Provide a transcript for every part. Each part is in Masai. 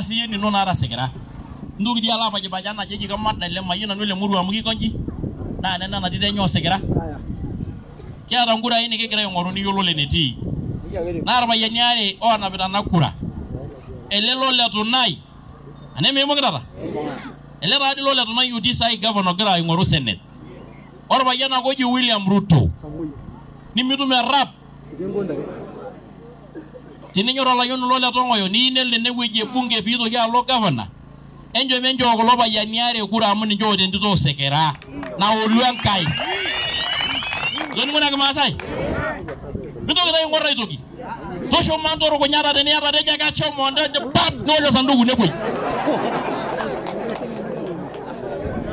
Siye nino naata sikira. Ntoki dii alo apajipaja ena jeji kamadal le mayieu nanu ele murua amu kikonji. Naa nena natii tenye osikira. Kiata nkurai nikigira aing'oru niyiololo enetii. Naa irpayiani aare oonapita ena kura. Ele lole Tunai. Ane miimung'itata? Ele taadi lole Tunai otii saai gavana ogira aing'oru senate. Orpayian ake oji William Ruto. Nimitum errap. Teninyor olayioni lole Tong'oyo niyieu nelo enewueji e bunge piitoki alo gavana, enchom enchoo kulo payiani aare kura amu ninche oota entito osikira naolu Enkai. Itoning'o ina Kimaasai? Mintoki taa aing'or aitoki. Tushuma nturukunyata teniata tejo ake ashomo pap niwosh osanduku nepuoi.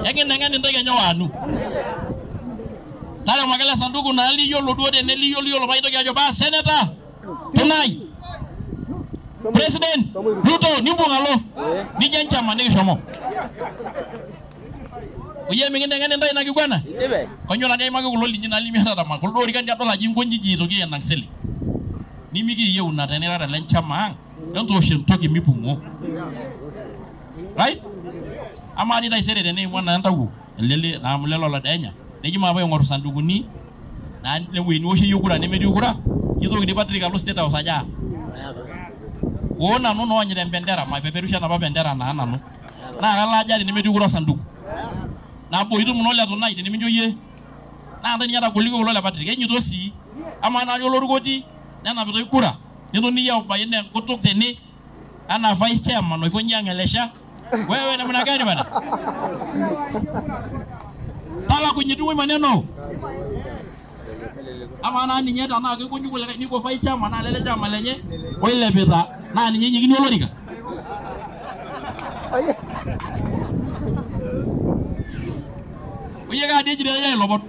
Ekineng'en intae kenya waanu. Taremo ake ele sanduku naa liyiolo duo tene liyiolo yiolo paa itoki ajo paa seneta Tunai President Ruto nimbung alo nijo enchama nikishomo. Oyie mikinteng'en intae ina kiguana? Kanyoo nanu aimaki kulo linyi naa limiatata ma kuldo orikan adol ajo inkonji aitoki enang' sile. Nimikiyieu ina tenirara le nchama ang' entoosh entoki mipung'o. Right? Amaa dii taisere teneimua naa entawuo ele naa amu lelo lodenya neji maape aing'oru sandukuni naa newueji niwoshie iyie kura nemetii kura kitoki dii Patrick alo State House ajo aa oo nanu naa oonyita empendera maipeperusha enapa pendera naa nanu naa kalo aja tenemetii kura osanduku nabo itum naa ole Tunai tenimincho iyie naa ntae ninye etagolikio kulo le Patrick enyito sii amaa naa olorika otii nenapitoi kura netoni iyie abaiki enkutuk tene anaa vice chairman oikonji ang'elesha wewe namna gani bana talakunyi maneno amaa naa ninye tenaa kikonji kulikae niko vice chairman naa lele chama lenye oilepita naa ninye enyikini olorika oyie kaa dii eji ilopon.